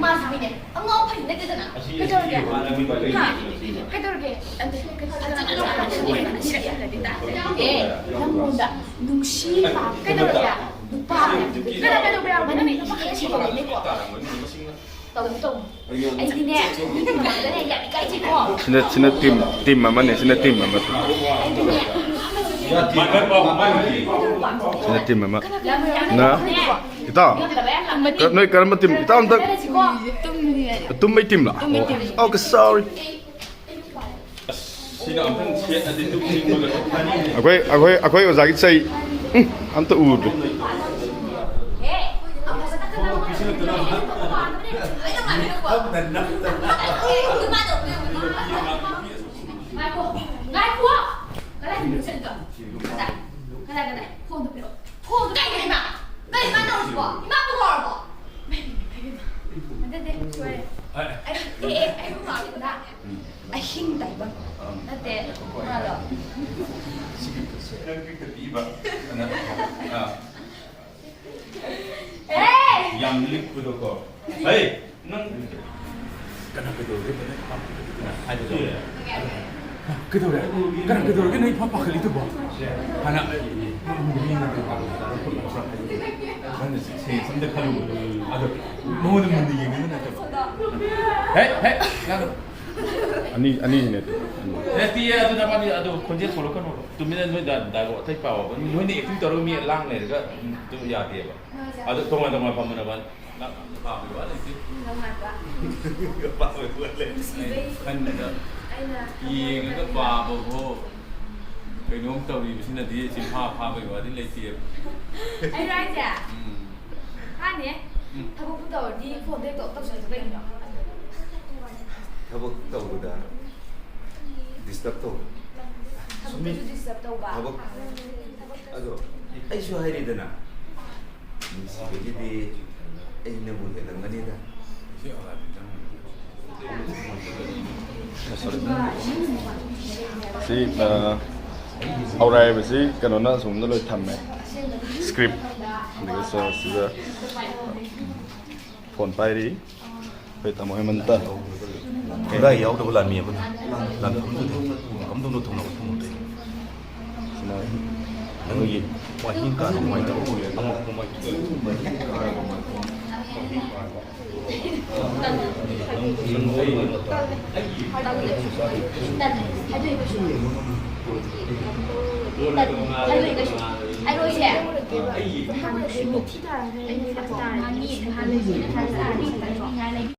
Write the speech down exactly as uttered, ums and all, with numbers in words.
ꯃꯥꯁꯨ ꯃꯤꯅꯦ꯫ ꯑꯉꯥꯎ ꯐꯩ ꯅꯠꯇꯦꯗꯅ꯫ ꯀꯩꯗꯧꯔꯒꯦ? ꯍꯥ? ꯀꯩꯗꯧꯔꯒꯦ? ꯑꯦ, ꯅꯪꯉꯣꯟꯗ ꯅꯨꯡꯁꯤ ꯄꯥꯝ-, ꯀꯩꯗꯧꯔꯒꯦ? ꯅꯨꯄꯥ ꯀꯅꯥ ꯀꯩꯗꯧꯕ ꯌꯥꯎꯔꯕ? ꯅꯪꯅ ꯅꯨꯄꯥ ꯀꯌꯥ ꯁꯤꯖꯤꯟꯅꯔꯦꯅꯦꯀꯣ? ꯇꯧꯅꯨ, ꯇꯧꯅꯨ꯫ ꯑꯩꯗꯤꯅꯦ, ꯃꯤꯒꯤ ꯃꯃꯥꯡꯗꯅꯦ ꯌꯥꯝ ꯏꯀꯥꯏꯖꯩꯀꯣ꯫ ꯁꯤꯅ, ꯁꯤꯅ ꯇꯤꯝ, ꯇꯤꯝ ꯑꯃꯅꯦ, ꯁꯤꯅ ꯇꯤꯝ ꯑꯃ꯫ ꯑꯩꯗꯤꯅꯦ, ꯁꯤꯅ ꯇꯤꯝ ꯑꯃ꯫ ꯀꯅꯥ, ꯀꯅꯥ, ꯅ? ꯏꯇꯥꯎ, ꯀ-, ꯅꯣꯏ ꯀꯔꯝꯕ ꯇꯤꯝ? ꯏꯇꯥꯎ ꯑꯝꯇ ꯇꯨꯝꯕꯩ ꯇꯤꯝꯂꯣ? Okay, sorry. ꯑꯁ, ꯁꯤꯅ ꯑꯝꯇꯪ ꯁꯦꯠꯂꯗꯤ ꯇꯨꯝꯅꯤꯡꯕꯒ ꯐꯅꯤꯅꯦ꯫ ꯑꯩꯈꯣꯏ, ꯑꯩꯈꯣꯏ, ꯑꯩꯈꯣꯏ ꯑꯣꯖꯥꯒꯤ ꯆꯩ, ꯎꯝ, ꯑꯝꯇ ꯎꯗ꯭ꯔꯤ꯫ ꯉꯥꯏꯈꯣ, ꯉꯥꯏꯈꯣ꯫ ꯀꯗꯥꯏꯗꯅꯣ ꯆꯠꯂꯤꯗꯣ? ꯀꯗꯥꯏ, ꯀꯗꯥꯏ, ꯀꯗꯥꯏ? ꯐꯣꯟꯗꯣ ꯄꯤꯔꯛꯑꯣ꯫ ꯐꯣꯟꯗꯣ ꯀꯩꯅꯣ, ꯏꯃꯥ? ꯀꯩ ꯏꯃꯥ ꯇꯧꯔꯤꯁꯤꯕꯣ? ꯏꯃꯥ ꯄꯨꯊꯣꯔꯛꯑꯕꯣ? ꯏꯃꯥ, ꯏꯃꯥ, ꯏꯃꯥ, ꯏꯃꯥ꯫ ꯅꯠꯇꯦ, ꯁꯣꯏꯔꯦ꯫ ꯑꯩ, ꯑꯩ, ꯑꯩ, ꯑꯩ ꯃꯥꯜꯂꯦꯗꯅ꯫ ꯑꯍꯤꯡ ꯇꯥꯏꯕꯪ꯫ ꯅꯠꯇꯦ, ꯃꯥꯗꯣ꯫ ꯁꯤꯒꯤ ꯄꯣꯠꯁꯦ ꯅꯪ ꯄꯤꯛꯇ ꯄꯤꯕ꯫ ꯑꯗꯨꯅ, ꯑꯥ꯫ ꯑꯦ! ꯌꯥꯝ ꯂꯤꯛꯄꯗꯣꯀꯣ꯫ ꯍꯩ! ꯅꯪ ꯀꯅꯥ ꯀꯩꯗꯧꯔꯒꯦ? ꯀꯅꯥ ꯍꯥꯏꯗꯣ ꯇꯧꯔꯦ꯫ ꯀꯩꯗꯧꯔꯦ? ꯀꯅꯥ ꯀꯩꯗꯧꯔꯒꯦ? ꯅꯪ ꯏꯐꯥ ꯄꯥꯈꯠꯂꯤꯗꯨꯕꯣ? ꯍꯥꯟꯅ ꯅꯪꯅ ꯁꯦꯟꯁ ꯑꯝꯇ ꯈꯜꯂꯨ꯫ ꯑꯗꯣ ꯃꯉꯣꯟꯗ ꯃꯨꯟꯅ ꯌꯦꯡꯉꯨ ꯅꯠꯇꯕ꯫ ꯍꯦ, ꯍꯦ, ꯅꯪ ꯑꯅꯤ, ꯑꯅꯤꯁꯤꯅꯦ꯫ ꯅꯠꯇꯤꯌꯦ, ꯑꯗꯨ ꯅꯕꯥꯅꯤ ꯑꯗꯨ ꯈꯣꯟꯖꯦꯜ ꯊꯣꯛꯂꯛꯀꯅꯣꯕ꯫ ꯇꯨꯃꯤꯟꯅ ꯅꯣꯏ ꯗꯥ-, dialogue ꯑꯇꯩ ꯄꯥꯎꯑꯣꯕ꯫ ꯅꯣꯏꯅ acting ꯇꯧꯔꯒ ꯃꯤ ꯂꯥꯡ ꯂꯩꯔꯒ, ꯎꯝ, ꯑꯗꯨ ꯌꯥꯗꯦꯕ꯫ ꯑꯗꯨ ꯇꯣꯉꯥꯟ ꯇꯣꯉꯥꯟ ꯐꯝꯕ ꯅꯕꯥꯅꯤ꯫ ꯂꯥꯡ-, ꯄꯥꯕꯒꯤ ꯋꯥ ꯂꯩꯇꯦ꯫ ꯅꯨꯡꯉꯥꯏꯕ꯫ ꯄꯥꯕꯒꯤ ꯋꯥ ꯂꯩꯇꯦ꯫ ꯅꯨꯡꯁꯤꯕꯩ꯫ ꯈꯟꯕꯗ ꯑꯩꯅ ꯌꯦꯡꯉꯒ ꯄꯥꯕꯕꯨ ꯀꯩꯅꯣꯝ ꯇꯧꯔꯤꯕꯁꯤꯅꯗꯤ ꯆꯤꯟꯐꯥ ꯐꯥꯕꯒꯤ ꯋꯥꯗꯤ ꯂꯩꯇꯦꯕ꯫ ꯑꯩꯔꯣ ꯍꯥꯏꯁꯦ? ꯎꯝ꯫ ꯍꯥꯅꯦ? ꯎꯝ꯫ ꯊꯕꯛꯄꯨ ꯇꯧꯔꯗꯤ ꯐꯣꯟꯗ ꯍꯦꯛꯇ ꯇꯧꯁꯜꯂꯤꯗꯣ ꯀꯩꯒꯤꯅꯣ? ꯊꯕꯛ ꯇꯧꯕꯗ disturb ꯇꯧꯕ꯫ ꯊꯕꯛꯇꯁꯨ disturb ꯇꯧꯕ? ꯊꯕꯛ, ꯑꯗꯣ ꯑꯩꯁꯨ ꯍꯥꯏꯔꯤꯗꯅ, ꯅꯨꯡꯁꯤꯕꯒꯤꯗꯤ ꯑꯩꯅꯕꯨ ꯍꯦꯜꯂꯝꯒꯅꯤꯗ꯫ ꯁꯤ, ꯑ, ꯍꯧꯔꯥꯏꯕꯁꯤ ꯀꯩꯅꯣꯅ ꯑꯁꯣꯝꯗ ꯂꯣꯏ ꯊꯝꯃꯦ, ꯁ꯭ꯀ꯭ꯔꯤꯞ꯫ ꯑꯗꯨꯒ ꯁꯣ-, ꯁꯤꯗ ꯐꯣꯟ ꯄꯥꯏꯔꯤ ꯑꯩꯈꯣꯏ ꯇꯥꯃꯣ ꯍꯦꯃꯟꯇ꯫ ꯈꯨꯔꯥꯏ ꯌꯥꯎꯗꯕ ꯂꯥꯟꯃꯤ ꯑꯃꯅ ꯂꯥꯟꯐꯝꯗꯨꯗ ꯃꯐꯝꯗꯨꯗ ꯊꯧꯅꯕ ꯐꯪꯍꯧꯗꯦ꯫ ꯁꯤꯅ ꯅꯪꯒꯤ ꯋꯥꯍꯤꯡ ꯀꯥꯅ ꯅꯨꯡꯉꯥꯏꯇꯕ ꯑꯣꯏꯔꯦ꯫